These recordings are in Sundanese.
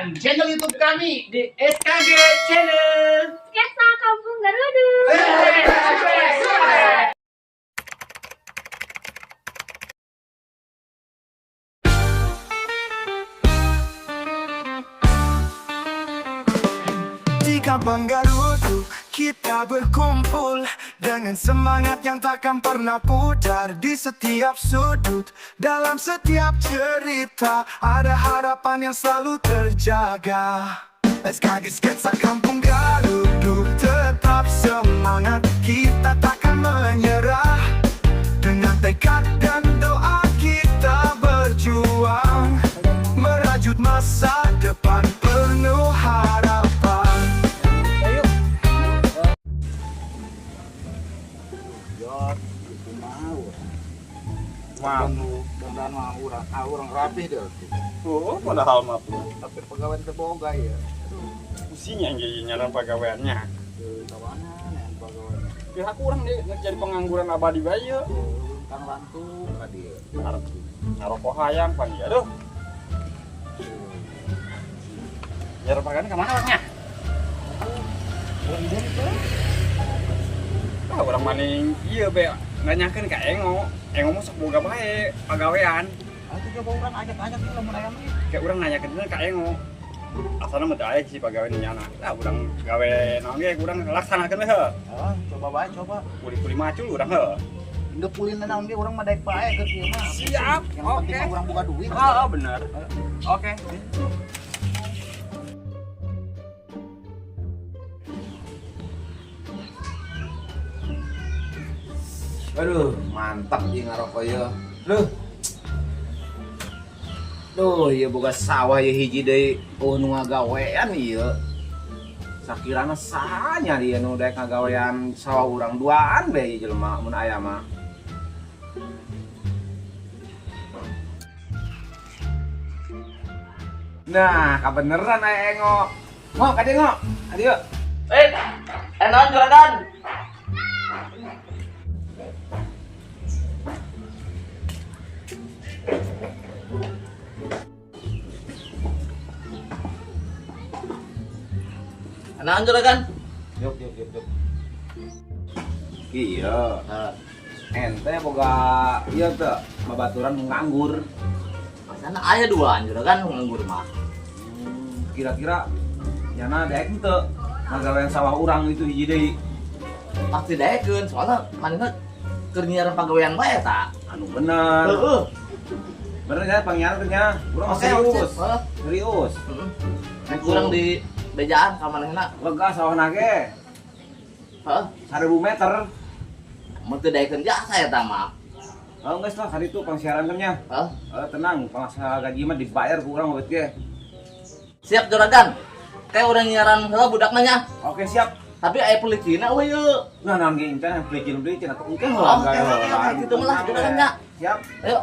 Saksikan Channel YouTube kami di SKG Channel. Sketsa Kampung Garuda. Di Kampung Garudu kita berkumpul dengan semangat yang takkan pernah pudar. Di setiap sudut, dalam setiap cerita, ada harapan yang selalu terjaga. SKG Sketsa Kampung Garudu, tetap semangat, kita takkan menyerah. Dengan tekad dan doa kita berjuang, merajut masa depan penuh harapan. Jod, itu mau. Mau. Dandan mah urang, ah, urang rapih deh. Oh, padahal mah tuh. Tapi pegawai teu boga ya. Pusingnya yang nyaran pagaweannya. Teu tawanan yang pegawai. Pihak urang deh jadi pengangguran abadi bae ye. Tang lantung ka dieu. Ngarokok hayang pan ieu aduh. Nyaran pagawean ka mana orangnya? Ah, urang maning ieu be nanyakeun ka Engo. Engo mah sok boga bae pagawean. Atuh coba urang ajak-ajak ieu lamun aya mah. Kayak urang nanyakeun ka Engo. Asalna mah teu aya sih pagawean nyana. Ah, urang gawe naon ge urang laksanakeun we heuh. Ah, coba bae coba. Kuli-kuli macul urang heuh. Endeu kulina naon ge urang mah daek bae keur ieu mah. Siap. Yang penting mah urang boga duit. Oh, bener. Oke. Aduh, mantap ieu ngarokok ieu. Duh. Duh, ieu boga sawah ieu hiji deui. Oh, nu ngagawean ieu. Sakirana saha nya ieu nu daek ngagawean sawah urang duaan be ieu jelema mun aya mah. Nah, kabeneran aya Engo. Ngo, ka dieu Ngo. Ka dieu. Eh, naon juragan? Naon juragan? Yuk, yuk, yuk, yuk. Iya. Ente boga ieu teu babaturan nu nganggur. Masana aya duaan juragan nu nganggur mah. Kira-kira nyana daek henteu ngagawean sawah urang itu hiji deui. Pasti daekeun soalna manehna keur nyiaran pagawean bae eta. Anu bener. Heeh. Bener nya pangiaran teh nya. Urang Oke, serius. oke. Serius. Heeh. Kurang di bejaan ka manehna. Lega sawahna ge. Heeh. 1000 meter. Mun teu daekeun jasa eta mah. Oh, geus lah kali itu pangsiaran teh nya. Heeh. Tenang, pangsa gaji mah dibayar ku urang mah ge. Siap juragan. Kayak urang nyiaran heula budakna nya. Oke, siap. Tapi aya pelicina euy ieu. Nah, naon ge intan pelicin-pelicin atuh engke Oh, heula oke, oke, oke, gitu mah lah juragan nya. Siap. Ayo.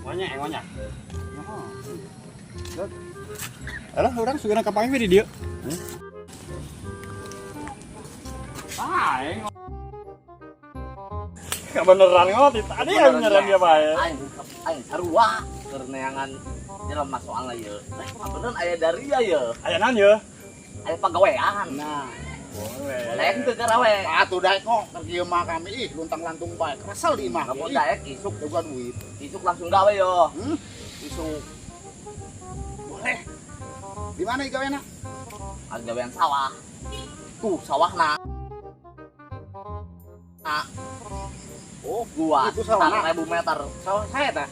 Ngonya, engonya. Alah, urang sugana kapanggih we di dieu. Ah, engo. Kebeneran ngo tadi yang beneran dia bae. Aing aing sarua keur neangan jelema soalna ieu. Beneran aya daria ieu. Aya naon ye? Aya pagawean. Nah, Boleh. Daek teu garawe. atuh daek kok keur ieu mah kami ih luntang-lantung bae. Kesel di imah. Lamun daek isuk Boga duit. isuk langsung gawe yo. Hmm? Isuk Boleh. Di mana ieu gawena? ada gawean sawah. Tuh sawahna. Nah, Oh, gua itu sawahna. 1000 meter. Sawah saya tah.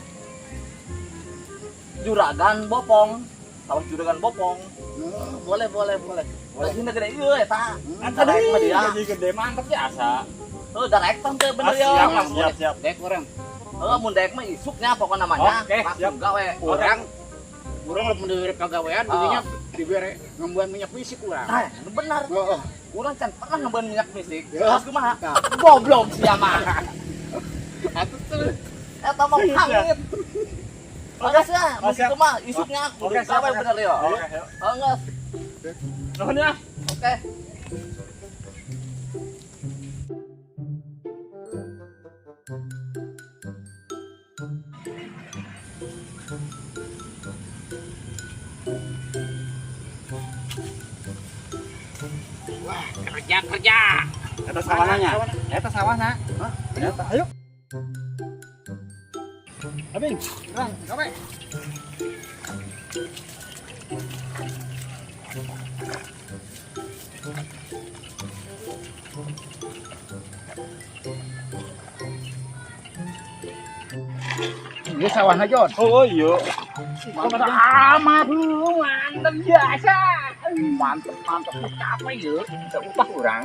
Juragan bopong. Sawah juragan bopong. Boleh, boleh, boleh. Boleh. Gajina gede ieu eta. Kan Darek tadi mah dia. gaji gede mantep ya asa. Heuh darek tah teu bener Ah, ya. siap, siap, siap. Daek urang. Heuh mun daek mah isuknya pokokna mah nya. Oke, Langsung siap. gawe. Urang urang lamun dibere pagawean Ah. didinya dibere ngembuan minyak fisik urang. Nah, nu bener. Heeh. Urang can pernah ngemban minyak fisik. Ya. Terus kumaha? Goblok sia mah. Atuh tuh. Eta mah pangit. Makasih ya, Oh, siap. itu mah isuknya Oke, kudu siap, gawe oke. bener yo. Oke, yuk. Oh, geus. Nuhun ya. Oke. Kerja kerja. Eta sawahna. Eta sawahna. Hah? Eta ayo. Abing, urang gawe. Ieu sawahna Jon. Oh iya. Mantap amat. Mantap biasa. Mantap mantap capek ye. Teu utah urang.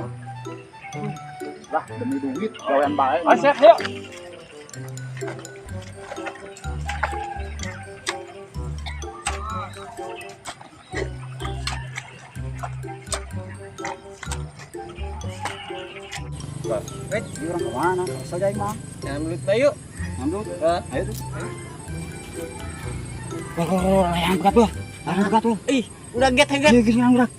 Lah demi duit gawean bae. Asep, ayo. Eh, ieu urang kemana? Kesel aing mah. Ngambil duit yuk. Ngambil. Ayo tuh. Wah, layang berat tuh. Layang berat tuh. Ih, udah get get. Iya, gini gerak.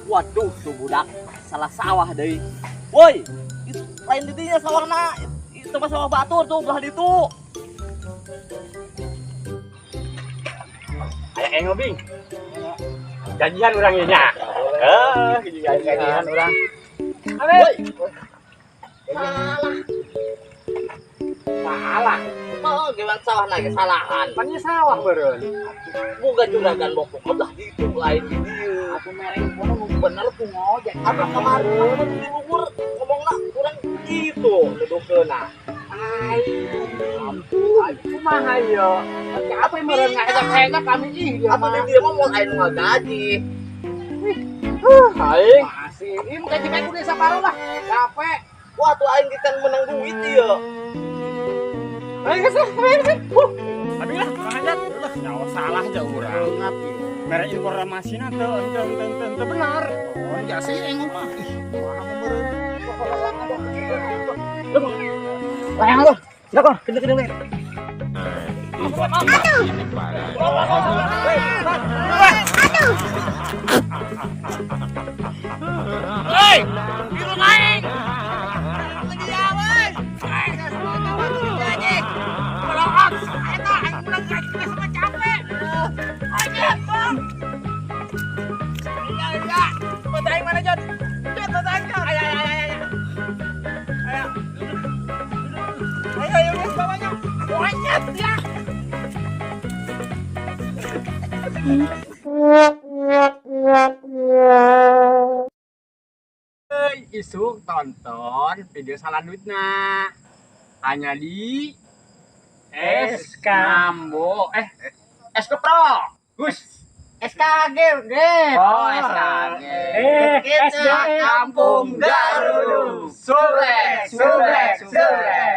Waduh, tuh budak salah sawah deui. Woi, itu lain didinya sawahna. Itu mah sawah batur tuh belah ditu. Aya enggo bing. Janjian urang ieu nya. Heuh, janjian urang. Woi. Salah. Salah. Oh, gimana sawah lagi salahan. Pan ieu sawah beureun. Boga juragan bokok belah ditu lain di dieu. Aku mereng kono nu bener ku ngojek. Apa kemarin di luhur ngomongna kurang gitu nuduhkeunna. Ampun, kumaha ieu? Capek meureun ngahek-ngahek kami ih ieu Apa mah. di dieu mah moal aya nu ngagaji. Aing. Masih, ini gaji bae kudu saparo lah. Capek. Wah, tuh aing kita menang duit ieu. Aing geus ah, aing geus. Huh. Abi lah, kurang ajar. Lah, nyawa salah aja urang. Ngap ieu. Mere informasina teu teu teu teu teu benar. Oh, ya sih enggo mah. Ih, kumaha meureun. Layang lu. Silakan, kena-kena. Hei, biru naik. Lagi ya, woi. Mana Jon? Jon, Jon. Ayo, ayo, ayo, ayo. Ayo. Ayo, ayo, guys, bawahnya. Monyet ya. Isuk tonton video selanjutnya hanya di SK Nambo S Kepro. Gus SKG, G. Oh, SKG. Kita SK Kampung Garudu. Subrek, subrek, subrek.